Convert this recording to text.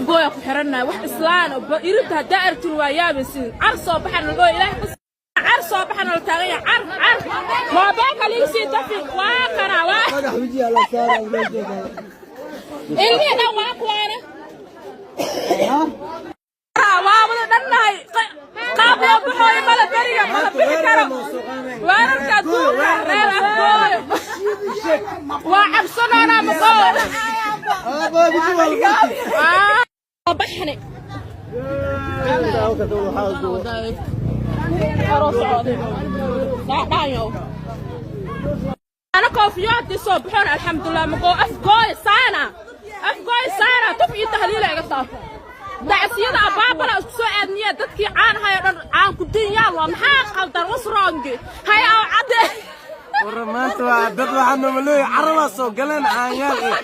Gooya ku xirannahay wax islaan oo iribta haddaa aragtin waa yaabaysiin. Car soo baxan oo Ilaahay car soo baxan la taagan yahay. Car, car, moobeelka liigu sii dafi. Waa kana, waa Madax wejiga la saaraa meesha. Ilmihii dhan waa kuwaane, waa wada dhannahay. Qaab loo baxooyo mala, beriga mala bixi karo. Weerarka adduunka reer Afgooyo waa cabsanaanaa maqoo. Aaba weji waa la furti. Baxni horoo socday dhaadhaanyow ana koofiyoodii soo baxoon. Alxamdulilah, maqoo Afgooy saana, Afgooy saana tuf iyo tahliila iga taafo. Dacsiyada abaabala isku soo aadniya. Dadkii caan ahayo dhan caan ku dinyaal waa. Maxaa qaldan? What's wrong? Hay aw cadde. War maanta waa dad waxaa nomaleeya carabaa soo galeen caanyaal eh.